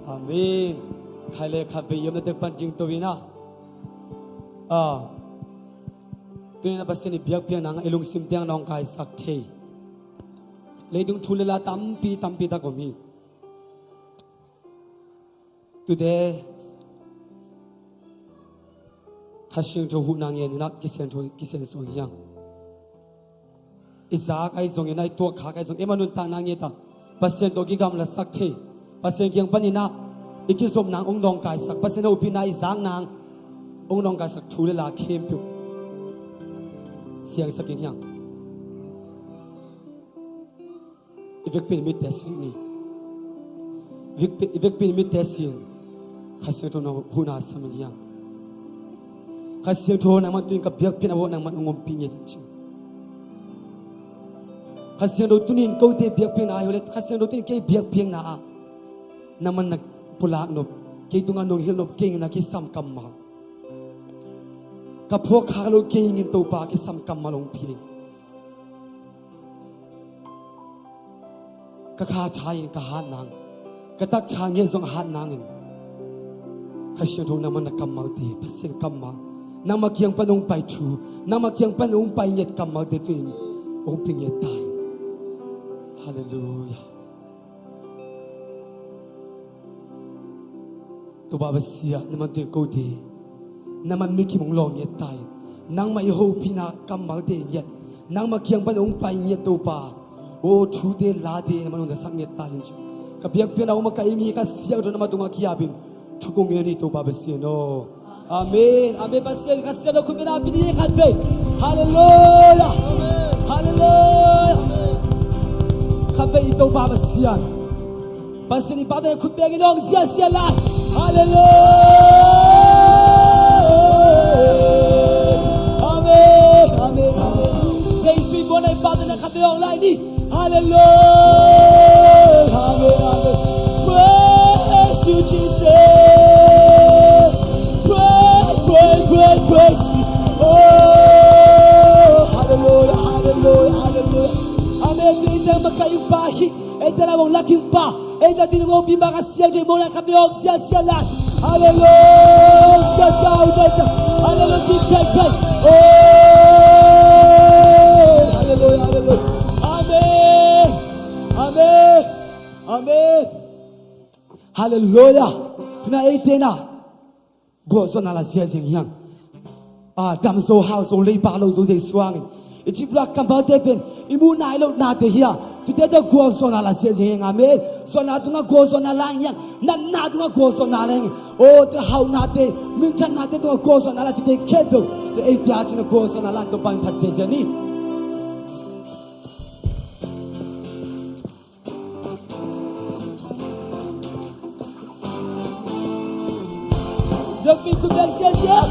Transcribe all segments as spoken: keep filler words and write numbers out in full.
Amen. Khai le khat vei i omna dek pan dingto in ah, ah, tuni-in ah Pasian i biakpiakna ah i lungsim teng nawngkaisak thei. Leitung thu le la tampi tampi tak om hi. Tute Kha Siangtho huhna ngen in ah kisiangtho, kisiangtho hi hang. I zak ahi zongin ah, i tuak khak ahi zongin, eima nuntakna ngen ta, Pasian tawh kigamlasak thei, Pasian kiang panin ah i kizop nang hong nawngkaisak, Pasian hopihna i zak nang hong nawngkaisak thu le la khempeuh siangsak in hi hang. I vekpi-in i mitte si ni. Vekpi-, i vekpi-in i mitte si-in Kha Siangtho na huhna sam in hi hang. Kha Siangtho, nangman tuni-in ka biakpiakna ah nangman hong ompih ngiat in ci. Kha Siangtho, tuni-in kote biakpiakna ah, ahi leh Kha Siangtho, tuni-in kei biakpiakna ah nangman na pulak nop, kei tungah nong hilh nop, kei in ah kisam kammal, ka phuak khak loh kei in, Topa, kisam kammal hong pia in. Ka kha tha in ka hat nang, ka tak tha ngiat zong a hat nangin, Kha Siangtho, nangman na kammalte, Pasian kammal, nangmah kiang pan hong pai thu, nangmah kiang pan hong pai ngiat kammalte tuni-in hong pia ngiat ta in. Halleluiah. Topa Pasian, nangman tuni-in kote, nangman mi kim hong lawng ngiat ta in. Nangmah i hopihna kammalte ngiat, nangmah kiang pan hong pai ngiat, Topa. O, thute late nangman hong zasak ngiat ta in ci. Ka biakpiakna hong makaih ing hi, Kha Siangtho, nangmah tungah kiap in thu kong ngen hi, Topa Pasian aw. Amen. Amen. Pasian, Kha Siangtho khut beng in ah pia ni khat vei. Halleluiah. Halleluiah. Khat vei i Topa Pasian, Pasian i pahtawi khut beng in hong ziahziah lai. Halleluiah. Amen. Amen. Amen. Jesu i muanna, i pahtawi khat vei hong lai ni. Halleluiah. Amen. Amen. Praise you, Jesus. Praise, praise, praise, praise. Oh, halleluiah, halleluiah, halleluiah. Amen. Eite makaih pa hi. Eite na hong lak ing pa. Eite tuni-in hong ompih pa, Kha Siangtho i muanna khat vei hong ziahziah lai. Halleluiah. Ziahziah, ziahziah. Halleluiah. Kik thei thei. Oh, halleluiah, halleluiah. Amen. Amen. Amen. Halleluiah. Tuni-in eite na gualzawhna la ziahziah hi hang. Ah, dam zo, hau zo, leiba lo zo, Jesu hangin. I cih pulak kammalte pen i muh nai loh nate hi a, tute tawh gualzawhna la ziahziah hi hang. Amen. Zawhna tungah gualzawhna la hi hang. Natna tungah gualzawhna la hi hang. Oh, tute hauhnate, minthanna tungah gualzawhna la, tute khempeuh, tute eite a cihna gualzawhna la, Topa in that ziahziah ni. Biakpi khut beng ziahziah.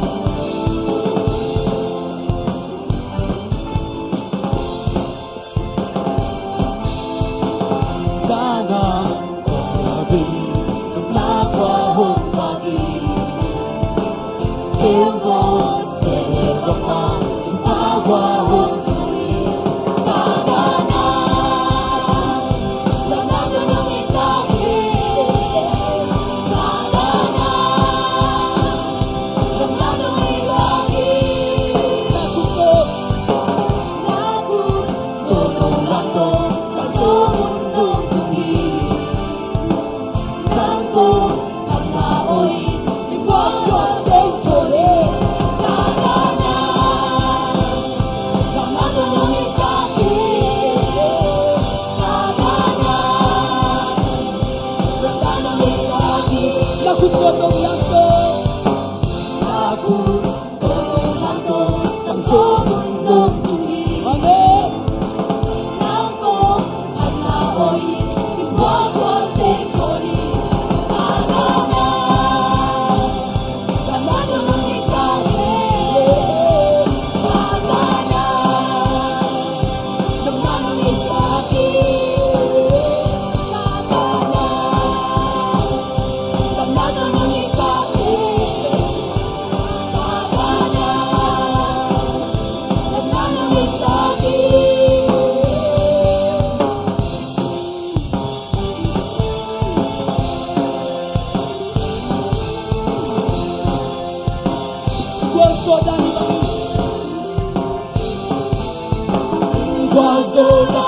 Amen.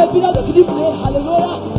Hei, pina to kidim le. Hallelujah.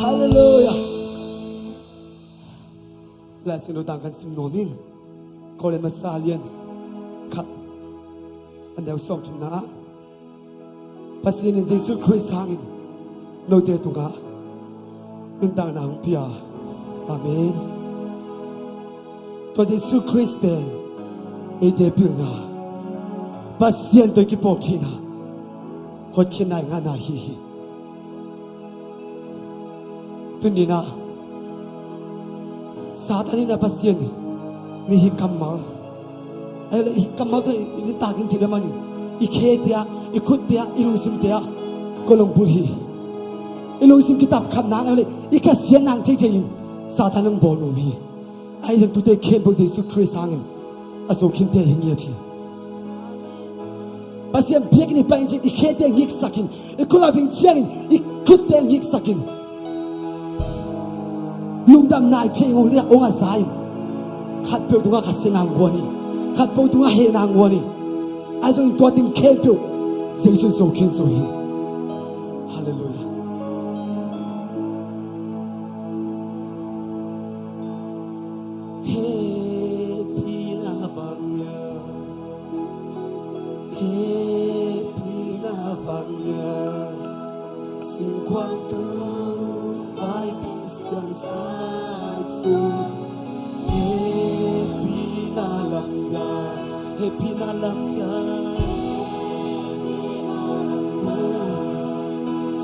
Hallelujah. Lai Siangtho tang kan sim nuam ing. Korin masa lian khat, a neu sawmthumna ah, Pasian in Jesu Khrist hangin note tungah nuntakna hong pia. Amen. Tua Jesu Khrist pen eite pilna, Pasian tawh i kipawl theihna, hotkhiatna i ngahna ahi hi. Tuni in ah Satan in ah Pasian nih hi kammal, ahi leh hi kammal tawh i nuntak ding thei bek manin i khete ah, i khutte ah, i lungsimte ah kong hong pul hi. I lungsim kitap khat nang, ahi leh i Khasiat nang thei thei in Satan hong bawl nuam hi. Ahi zong tute khempeuh Jesu Khrist hangin a zo khinte hi ngiat hi. Pasian biakinn i pai in cin i khete ngiksak in, i khut lam hing ciangin i khutte ngiksak in, lungdamna i theih ngawh liang hong a za in, khatpeuh tungah Khasiat nang guan hi. Khatpeuh tungah hehna hong guan hi. Ahi zongin tua teng khempeuh Jesu in zo khin zo hi. Halleluiah. Hehpihna vang ia, hehpihna vang ia, singkhuam tung vai teng siangsak sung. Hehpihna lamdang, hehpihna lamdang.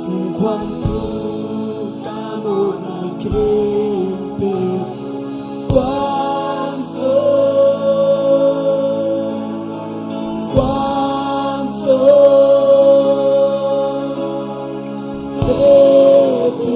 Singkhuam tung ka mawhna khempeuh guan zo, guan zo. Hehpihna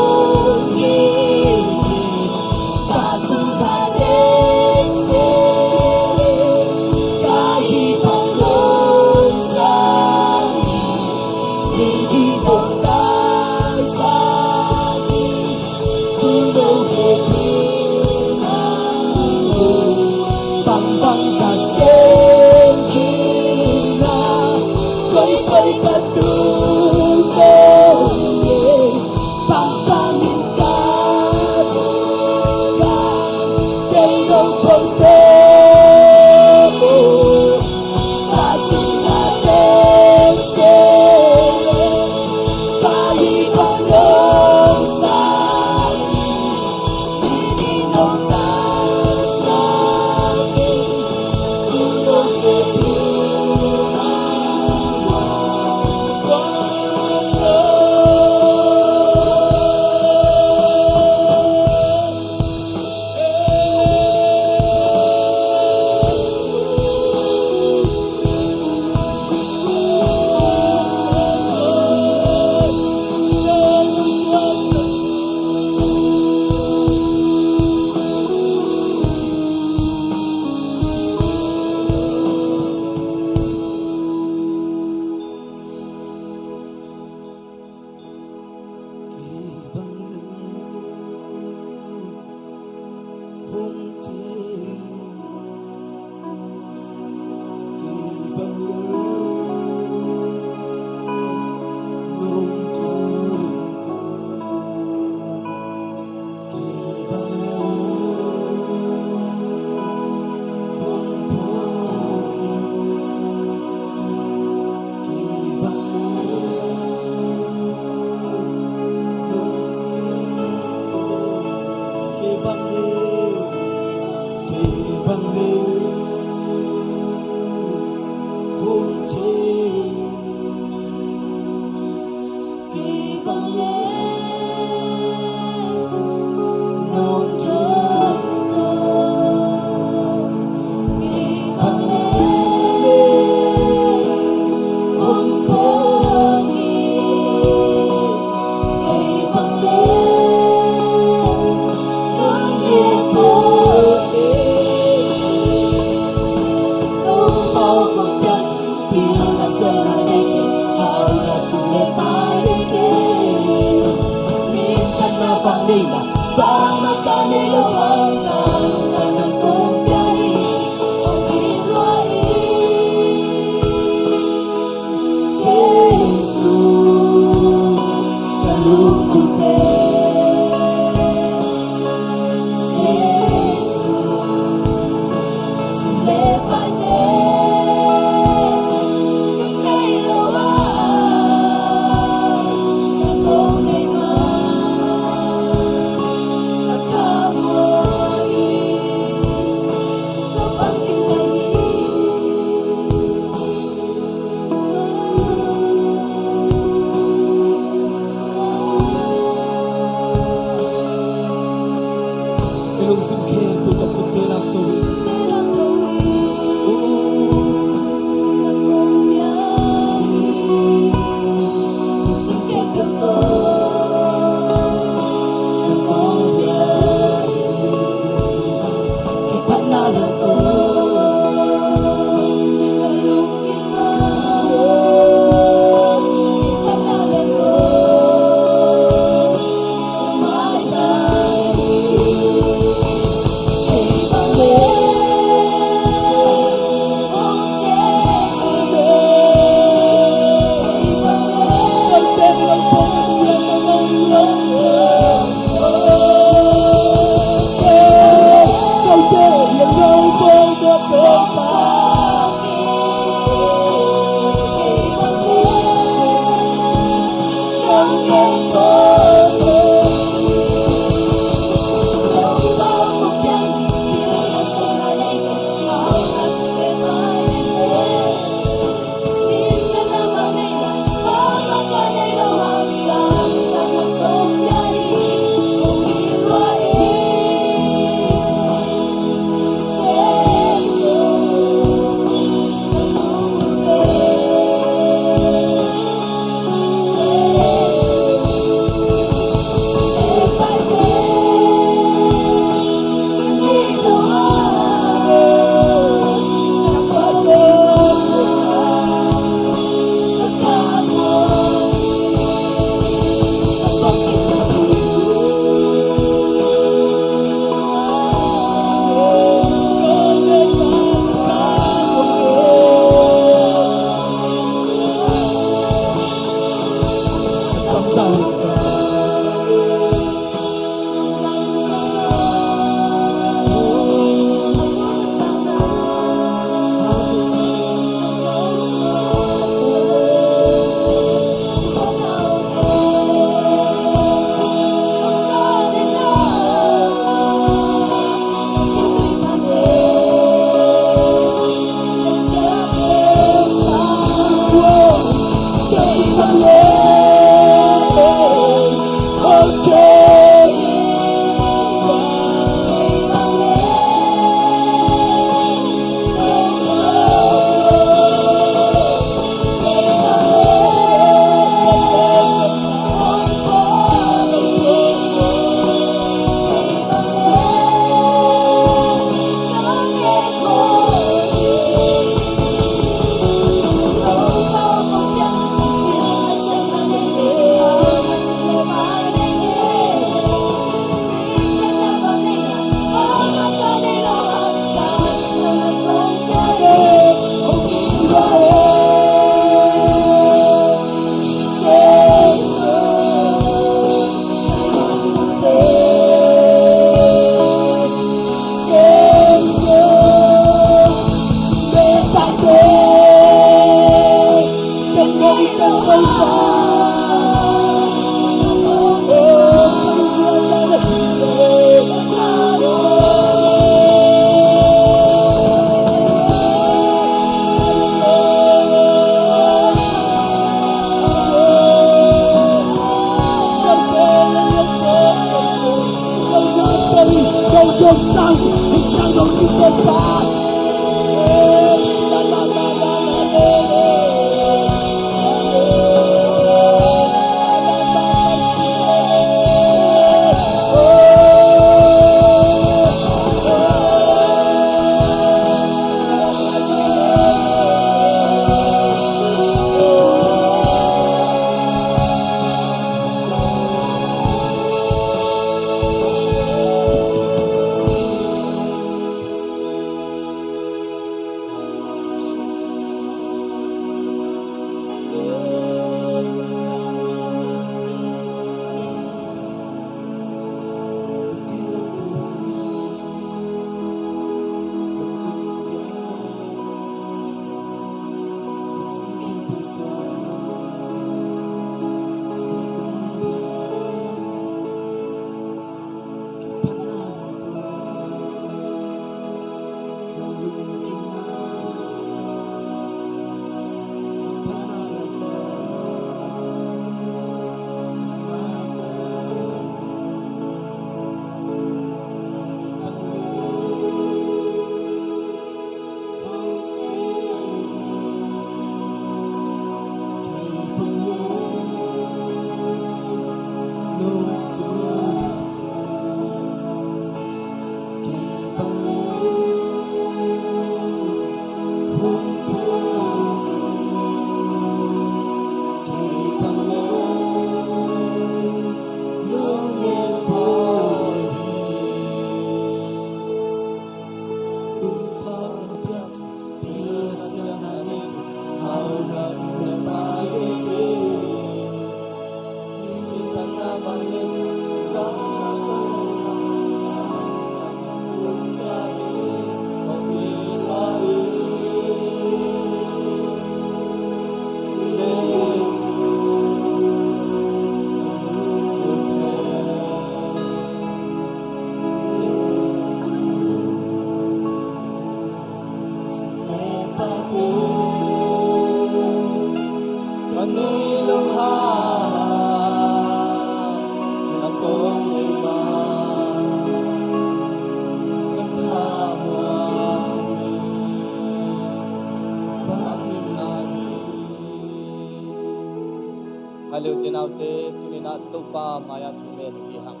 Hallelujah, naute, tuni-in ah Topa mai-ah thungen uh hi hang.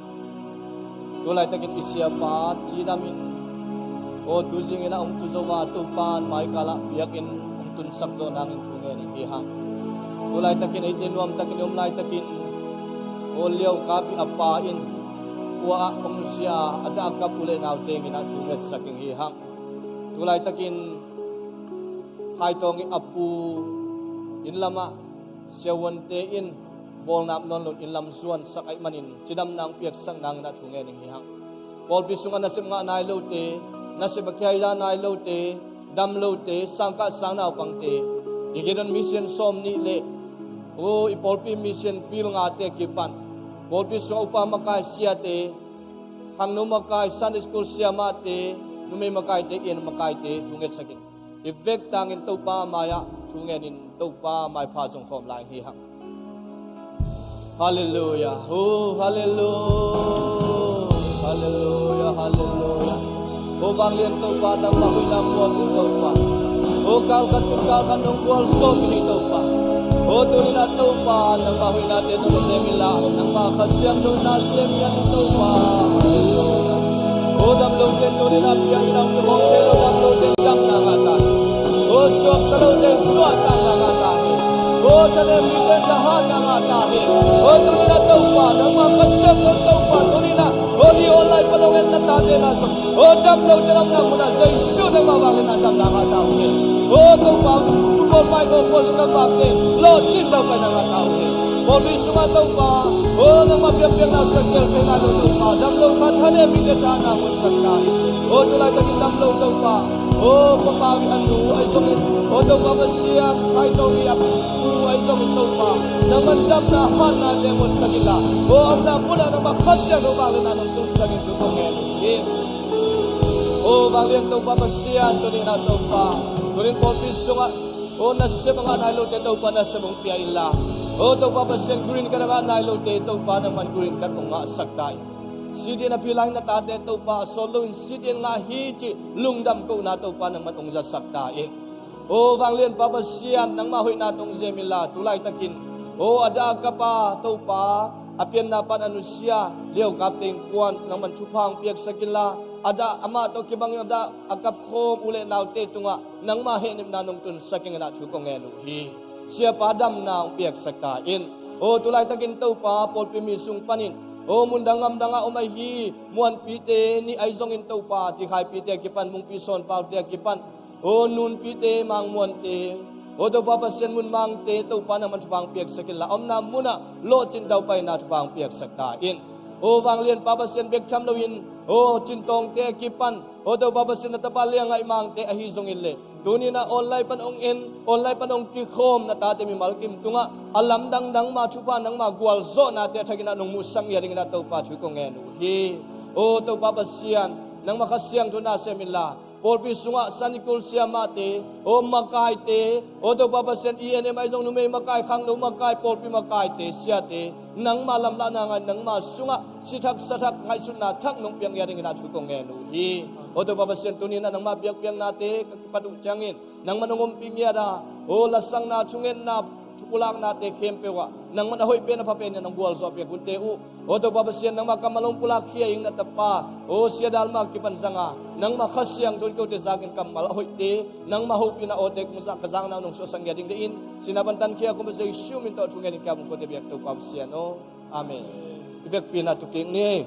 Tu laitakin i siapa Ci Nam in, aw, tu zingin ah hong tu zo a, Topa in mai kalah biakinn hong tunsak zawh nangin thungen uh hi hang. Tu laitakin eite nuamtakin i om laitakin, aw, Liau Kap i a pa in khua ah hong nusia a, a dah a kap u le naute in ah thu ngetsak ing hi hang. Tu laitakin Haitawng i a pu inn lamah siavuante in bawlnak nawn loin inn lam zuansak ahih manin cidamna hong piaksak nangin ah thu ngen ing hi hang. Pawlpi sungah nasep ngah nai lote, nasep a kiaida nai lote, dam lote, sangkah sang naupangte, i Gideon mission sawm nih le, o, i pawlpi mission field ngate kipan, pawlpi sungah upa makai siate, khangno makai, Sunday school siamahte, numei makaite, i en makaite thu ngetsak in. I vek tangin Topa mai-ah thu ngenin Topa maipha zong khawm lai hi hang. Halleluia. Oh, halleluia. Halleluia, halleluia. Oh, vanglian Topa, nangmah hoihna muan uh Topa. Oh, kalkhat kum kalkhat nong gualzawh mi hi Topa. Oh, tuninah Topa, nangmah hoihnate nong sem inla, nangmah Kha Siangtho na sem ngiat in Topa. Halleluia. O, damlote tuninah piang in, a hong kikhawm thei lo damlote damna ngah ta hi. O, suakta lote suahtakna ngah ta hi. O, thanem mite thahatna ngah ta hi. O, tuninah Topa, nangmah Kha Siangtho Topa, tuninah, o, hih online pan hong en na tate na zong, o, damlote omna munah Jesu nangmah vangliatna damna ngah ta uh hi. O, Topa, sumbawl pai ko ko zong nangmah te lawhcin daupaina ngah ta uh hi. Pawlpi sungah Topa, o, nangmah biakpiakna sungah kial thei nai lo Topa, damlo kha thanem mite thahatna muansak ta in. O, tulaitakin damlo Topa, o, Papa i a nu ahi zongin, o, Topa Pasian, Khai Tawng i a pu ahi zongin Topa, nangman damna hatnate muansak inla, o, omna munah nangmah Kha Siangtho vangliatna nong tunsak in thu kong ngen uh hi. O, vanglian Topa Pasian, tuninah Topa, tunin pawlpi sungah, o, nasep a ngah nai lote Topa nasep hong pia inla, o, Topa Pasian, green card a ngah nai lote Topa nangman green card hong ngahsak ta in. Citizen a phi lai na tate Topa, a sawt loin citizen ngah hi cih lungdam kohna Topa nangman hong zasak ta in. O, vanglian Pa Pasian, nangmah hoihna tawh hong zem inla, tulaitakin, o, a dah a kap a Topa, a pianna pan a nusia Liau Kap Tein Kuan nangman thupha hong piaksak inla, a dah amah tawh kibangin a dah a kap khawm u le naute tungah nangmah hehnepna nong tunsak ing in ah thu kong ngen uh hi. Siapa damna hong piaksak ta in. O, tulaitakin Topa, pawlpi mi sung panin, o, mundang ngamdangah om ahi muanpite nih ahi zongin Topa, tikhaipite a kipan, mungpi sawnpaute a kipan, o, nunpite, mangmuante, o, Topa Pasian, munmangte Topa nangman thupha hong piaksak inla, omna munah lawhcin daupaina thupha hong piaksak ta in. O, vanglian Pa Pasian, bek tham loin, o, Cintawngte a kipan, o, Topa Pasian, na tapa Liangaih Mangte ahi zongin le, tuninah online pan hong en, online pan hong kikhawm na tate mimal kim tungah a lamdang nangmah thupha, nangmah gualzawhnate a thakin ah nong muhsak ngiat dingin ah Topa thu kong ngen uh hi. O, Topa Pasian, nangmah Kha Siangtho na sem inla, pawlpi sungah Sunday school siamahte, o, makaite, o, Topa Pasian, E N M ahi zong, numei makai, khangno makai, pawlpi makaite, siate, nangmah lamlahna ngai, nangmah sungah si thak sa thak, ngaihsutna thak nong piak ngiat dingin ah thu kong ngen uh hi. O, Topa Pasian, tuninah nangmah biakpiaknate ka kipat uh ciangin, nangman hong ompih ngiat a, o, lasakna, thungetna, thupulaknate khempeuh ah nangman a hoih pen a pha pen in nong gualzawh piak hunte uh. O, Topa Pasian, nangmah kammal hong pulak khia ing na tapa, o, Sia Dal Mak kipan zanga, nangmah Kha Siangtho in kote zakin kammal a hoihte, nangmah hopihna awte kong zak, ka zakna uh nong suahsak ngiat ding deih in, sina pan tankhia kum a Jesu min tawh thu ngen in ka bung kote biak Topa Pasian aw. Amen. I vekpi na tukik ni.